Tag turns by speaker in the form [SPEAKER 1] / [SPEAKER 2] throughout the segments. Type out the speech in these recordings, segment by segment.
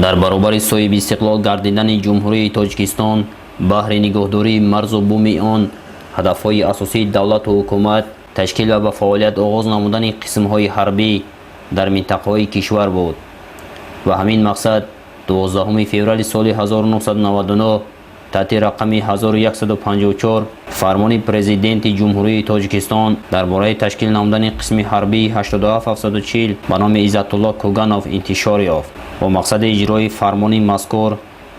[SPEAKER 1] Дар баробари соҳиби истиқлол гардидани Ҷумҳурии Тоҷикистон, баҳри нигоҳдории марзу буми он ҳадафҳои асосии давлату ҳукумат ташкил ва ба фаъолият оғоз намудани қисмҳои ҳарбӣ дар минтақаҳои кишвар буд. Ва ҳамин мақсад 12 феврали соли 1999 таҳти рақами 1154 фармони Президенти Ҷумҳурии Тоҷикистон дар бораи ташкил намудани қисми ҳарбии 8740 ба номи Иззатулло Кӯганов интишор ёфт. Бо мақсади иҷрои фармони мазкур,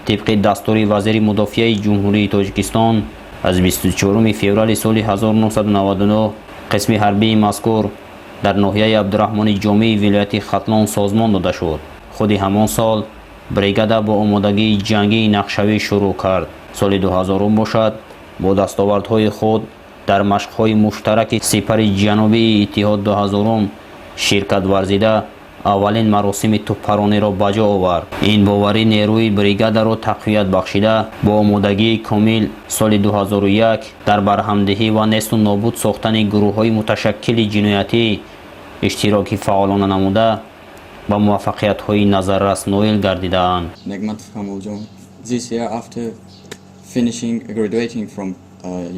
[SPEAKER 1] тибқи дастури вазири мудофиаи Ҷумҳурии Тоҷикистон аз 24 феврали соли 1999 қисми ҳарбии мазкур дар ноҳияи Абдураҳмони Ҷомии вилояти Хатлон созмон дода шуд. Худи ҳамон сол бригада бо омодагии ҷангии нақшавӣ шурӯъ кард. Соли 2000 бошад, бо дастовардҳои худ дар машқҳои муштараки Сипари Ҷанубии Иттиҳод 2000 ширкат варзида, аввалин маросими тӯбпарониро ба ҷо овард. Ин боварӣ нерӯи бригадаро тақвият бахшида, бо омодагии комил соли 2001 дар барҳамдиҳӣ ва несту нобуд сохтани гурӯҳҳои муташаккили ҷиноятӣ иштироки фаъолона намуда, ба муваффақиятҳои назаррас ноил гардидаанд.
[SPEAKER 2] Negmatov Kamoljon. This year, after finishing graduating from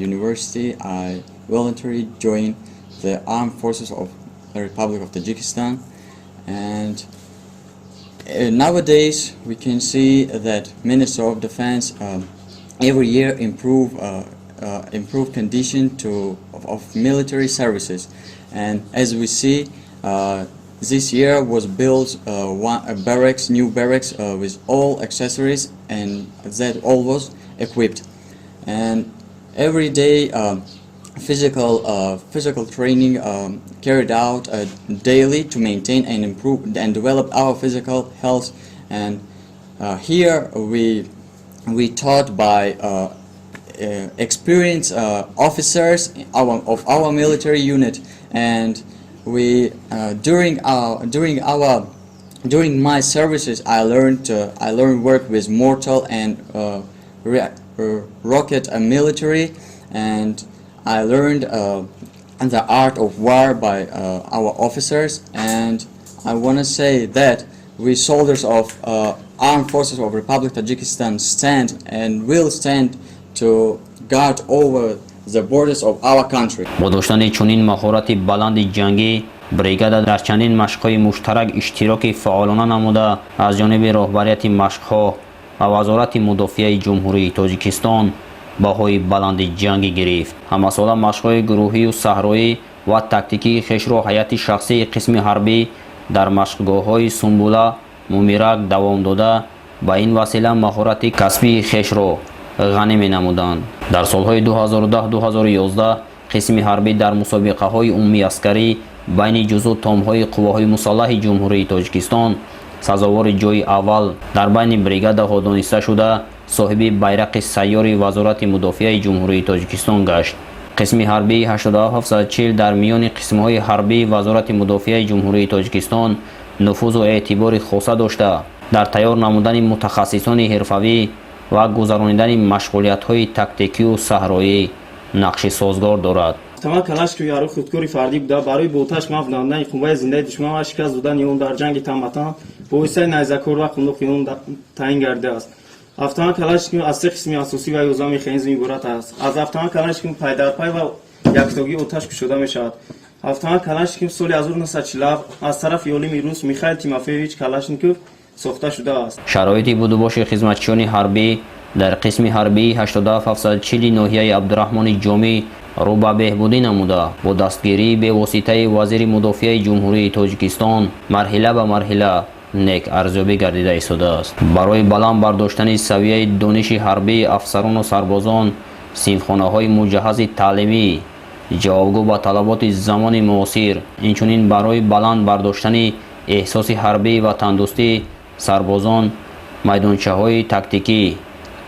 [SPEAKER 2] university, I voluntarily joined the Armed Forces of the Republic of Tajikistan. And nowadays, we can see that Minister of Defense every year improve condition of military services. And as we see, this year was built one a barracks, new barracks with all accessories, and that all was equipped. And every day, physical training carried out daily to maintain and improve and develop our physical health. And here we taught by experienced officers of our military unit, and we during our during my services I learned work with mortar and rocket military, and I learned the art of war by our officers. And I want to say that we soldiers of Armed Forces of Republic Tajikistan stand and will stand to guard over the borders of our country.
[SPEAKER 1] Бо доштани чунин маҳорати баланди ҷангӣ, бригада дар чандин машқҳои муштарак иштироки фаъолона намуда, аз ҷониби роҳбарияти машқҳо ва Вазорати мудофиаи Ҷумҳурии Тоҷикистон баҳои баланди ҷангӣ гирифт. Ҳамасола машқҳои гурӯҳию саҳроӣ ва тактикии хешро ҳайати шахсии қисми ҳарбӣ дар машқгоҳҳои Сумбула, Мумирак давом дода, ба ин васила маҳорати касбии хешро ғанӣ менамуданд. Дар солҳои 2010-2011 қисми ҳарбӣ дар мусобиқаҳои умумиаскарӣ байни ҷузъу томҳои Қувваҳои мусаллаҳи Ҷумҳурии Тоҷикистон сазовори ҷойи аввал дар байни бригадаҳо дониста шуда, соҳиби байрақи сайёри Вазорати мудофиаи Ҷумҳурии Тоҷикистон гашт. Қисми ҳарбии 8740 дар миёни қисмҳои ҳарбии Вазорати мудофиаи Ҷумҳурии Тоҷикистон нуфузу эътибори хоса дошта, дар тайёр намудани мутахассисони ҳирфавӣ ва гузаронидани машғулиятҳои тактикию саҳроӣ нақши созгор дорад.
[SPEAKER 3] Автомат Калашников яроқи худкори фардӣ буда, барои бо оташ маҳв намудани қувваи зиндаи душман ва шикаст додани он дар ҷанги танбатан бо воситаи найзакор ва қундоқи он таъин гардидааст. Автомат Калашников аз се қисми асосӣ ва 11 механизм иборат аст. Аз автомат Калашников пайдарпай ва яктогӣ оташ кушода мешавад. Автомат Калашников соли 1947 аз тарафи олими рус Михаил Тимофеевич Калашников сохта шудааст.
[SPEAKER 1] Шароити будубоши хизматчиёни ҳарбӣ дар қисми ҳарбии 8740 ноҳияи Абдураҳмони Ҷомӣ рӯ ба беҳбудӣ намуда, бо дастгирии бевоситаи вазири мудофиаи Ҷумҳурии Тоҷикистон марҳила ба марҳила нек арзёбӣ гардида истодааст. Барои баланд бардоштани савияи дониши ҳарбии афсарону сарбозон синфхонаҳои муҷаҳҳази таълимӣ, ҷавобгӯ ба талаботи замони муосир, инчунин барои баланд бардоштани эҳсоси ҳарбӣ ватандӯстӣ сарбозон майдончаҳои тактикӣ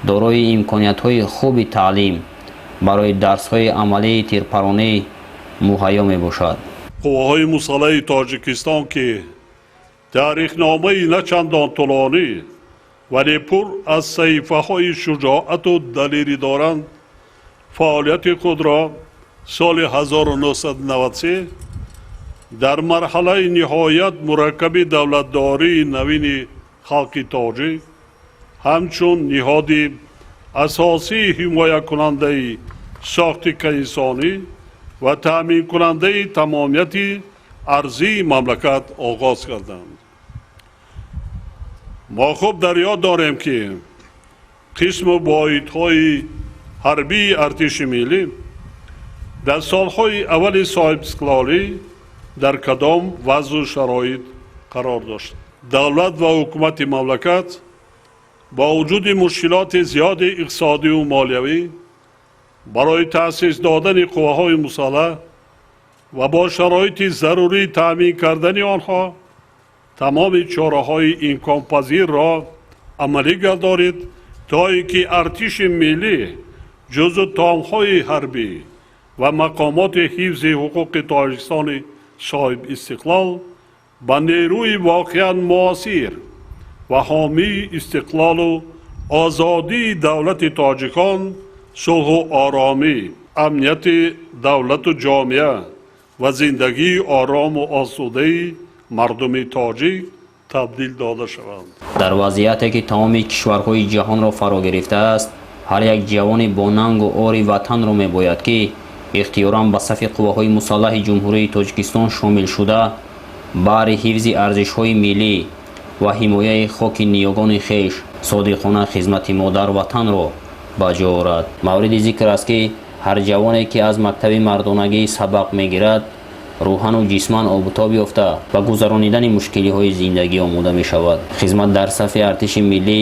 [SPEAKER 1] дорои имкониятҳои хуби таълим барои дарсҳои амалии тирпаронӣ муҳайё мебошад.
[SPEAKER 4] Қувваҳои мусаллаҳи Тоҷикистон, ки таърихномаи на чандон тӯлонӣ, вале пур аз саҳифаҳои шуҷоату далерӣ доранд, фаъолияти худро соли 1993 дар марҳалаи ниҳоят мураккаби давлатдории навини Халқи тоҷик ҳамчун ниҳоди асосии ҳимоякунандаи сохти конститутсионӣ ва таъминкунандаи тамомияти арзии мамлакат оғоз карданд. Мо хуб дар ёд дорем, ки қисму воҳидҳои ҳарбии артиши миллӣ дар солҳои аввали соҳибистиқлолӣ дар кадом вазъу шароит қарор дошт. Давлат ва ҳукумати мамлакат бо вуҷуди мушкилоти зиёди иқтисодиву молиявӣ барои таъсис додани қувваҳои мусаллаҳ ва бо шароити зарурӣ таъмин кардани онҳо тамоми чораҳои имконпазирро амалӣ гардонид, то ин ки артиши миллӣ, ҷузъу томҳои ҳарбӣ ва мақомоти ҳифзи ҳуқуқи Тоҷикистони соҳибистиқлол ба нерӯи воқеан муосир ва ҳомии истиқлолу озодии давлати тоҷикон, сулҳу оромӣ, амнияти давлату ҷомеа ва зиндагии орому осудаи мардуми тоҷик табдил дода шаванд.
[SPEAKER 1] Дар вазъияте ки тамоми кишварҳои ҷаҳонро фаро гирифтааст, ҳар як ҷавони бо нангу ори ватанро мебояд, ки ихтиёран ба сафи қувваҳои мусаллаҳи Ҷумҳурии Тоҷикистон шомил шуда, баҳри ҳифзи арзишҳои миллӣ ва ҳимояи хоки ниёгони хеш содиқона хизмати модар ватанро ба ҷо орад. Мавриди зикр аст, ки ҳар ҷавоне, ки аз мактаби мардонагӣ сабақ мегирад, рӯҳану ҷисман обутоб ёфта, ба гузаронидани мушкилиҳои зиндагӣ омода мешавад. Хизмат дар сафи артиши миллӣ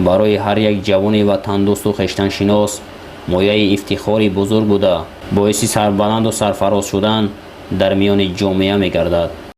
[SPEAKER 1] барои ҳар як ҷавони ватандӯсту хештаншинос мояи ифтихори бузург буда, боиси сарбаланду сарфароз шудан дар миёни ҷомеа мегардад.